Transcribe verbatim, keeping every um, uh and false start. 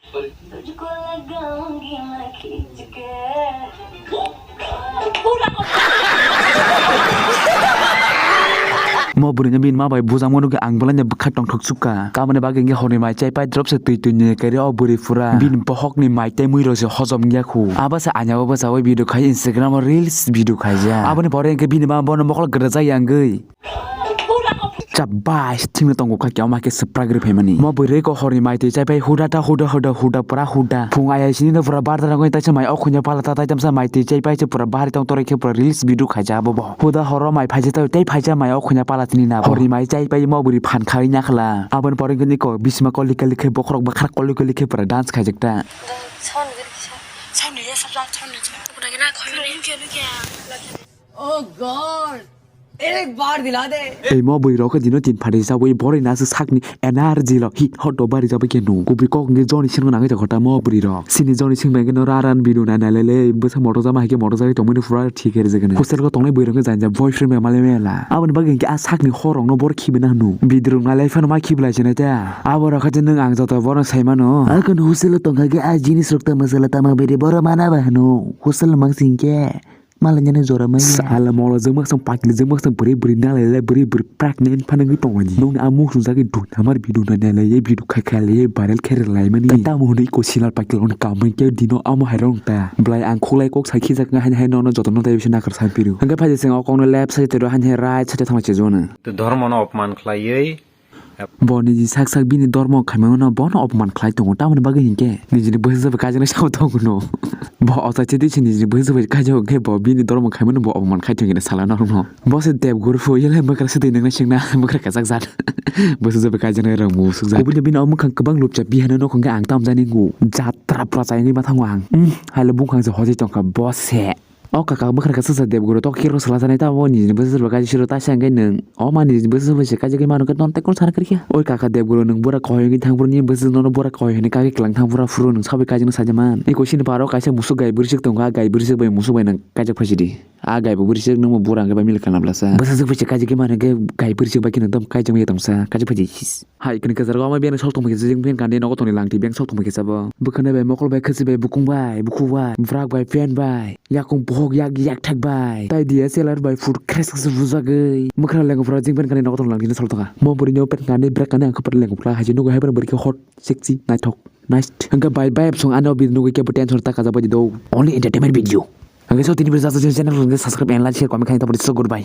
Mo bwrwi no bini ma bai bujang mano khe ang belai no bwkha tongthok sukha. Tamoni bagwi hwnkhe horni mai chai pai drop se twi twi ni kari o bwrwi pura. Bini bohok ni mai tei mui rok se hojom ya khu. Abo se anya o bwsa o video khai Instagram o reels video khaijak. Aboni pore hwnkhe bini ma bono mokol gwdajak ya wngwi. Chabai thwngwi tongo kha khe omo hai khe swprak rwi phaimani. Mo bwrwi ko horni mai twi chai pai huda ta huda huda huda pura huda. Phung ayai sini no pura bar ta nangwi taisa mai o khunya pala ta taitam sa mai twi chai pai se pura bahari tong torai khe pura reels video khaijak abo bo. Huda horo mai phaijak ta tei phaijak mai o khunya pala tini na bo. Horni mai chai pai mo bwrwi phan khai nya khla. Aboni pore hwnkhe niko bisma koli kali khe bokhorok bwkhak koli kali khe pura dance khaijak ta. Oh God, ek baar dila de. Tei mo bwrwi rok khe dino tin phari jabwi borwi na se sakni energy lo hit hot do bari jabwi khe nu. Kubui kok hwnkhe joni sengno nangwi tongkha ta mo bwrwi rok. Sini joni sengno hwnkhe no raran bidung nai nai le le bwsa motor jama hai khe motor jagwi tongmani pura thik khe rijak hwnkhe. Hostel o tongnai bwrwi rok hwnkhe jani jani boyfriend bai malai maya la. Aboni bagwi hwnkhe a sakni hor rok no bor khibi na hwnu. Bidung nai lai phano ma khibi lai sinai ta. Abo rok khe nwng ang joto bono sai mano. Akon hostel o tongkha khe a jinis rok tamo sala tamo beri boro mana ba hwnu. Hostel o mang sing khe. Malainani jora manya. Sala mola jwngma swng pakli jwngma swng bwrwi bwrwi nalai lai bwrwi bwrwi pregnant phano wngwi tongmani. Nokni a mung swngjagwi dun hamar video nai nai lai video khai khai lai viral khe rwlai mani. Tamo hwnwi iko sinal pakli rokni kamung khe dino amo hai rok ta. Belai ang khuklai kok sai khijak wngkha haini hai nono jotono tei bisa nakar sai phiro. Hwnkhe phaidi chwng o kokno left side twi rw haini hai right side thangla chejwano. Tei dhormono opman khlaiwi Bo niji sak sak bini dormo khaimano bono opman khlai tongo, tamoni bagwi hinkhe nijini bwsajwk bai kaijaknai sao tongo no. Bo ochaise twi se nijini bwsajwk bai kaijak hinkhe bo bini dormo khaimano bo opman khai tongkhe sala norokno. Bo se debguru pho yelai mwkra se twi nwngnai singna mwkra kwchak jat. Bwsajwk bai kaijaknai rang musuk jat. Kubuni bini o mwkhang kwbang lupcha bihano nokho hinkhe ang tamjani ngu jatra pura chayangwi mathango ang. Umm, haile bungkhang se hojai tongkha bo se. O kaka bwkhwrang kaisa sa debguru tok khe rw sala sanai ta o nini bwsajwk bai kaisa siro ta sa hwnkhe nwng o ma nini bwsajwk bai se kaijagwi mano khe nono tei kunu sana kwrwikha. Oi kaka debguru nwng bura kahai wngwi thang phuru nini bwsajwk nono bura kahai hwnwi kagwi kwlang thang phuru aphuru nwng sabai kaijaknai sajaman. Eko chini paro kaisa musuk gai bwrwisik tongo a gai bwrwisik bai musuk bai nwng kaijak phaisidi. A gai bo bwrwisik nwngbo bura hwnkhe bai milik kana blasa. Bwsajwk bai se kaijagwi mano khe gai bwrwisik bai kheno dom kaijakmaya tongsa kaijak phaidi. Hai kini kwcharo omo biyang sok tongma kisa jeng biyang kandi nogo tongni langti biyang sok tongma kisa bo. Bwkhwnai bai mokol bai khwchwi bai bukung bai bukhuk bai bwrak bai pen bai yakung bohok yak yak thak bai tai D S L R bai phut kres kres bujagwi mwkhra lengkra jeng biyang kandi nogo tongni langti no sol tongkha. Mo bwrwi no pet kandi bwrak kandi ang khe pet lengkra hai se nugo hai bai bwrwi khe hot sexy naithok nice. Hwnkhe bai bai song ano bini nugwi kebo tension ta kajak bai di do only entertainment video. Hwnkhe so tini bwrwi jasa channel hwnkhe subscribe and like share comment khaina tabuk so goodbye.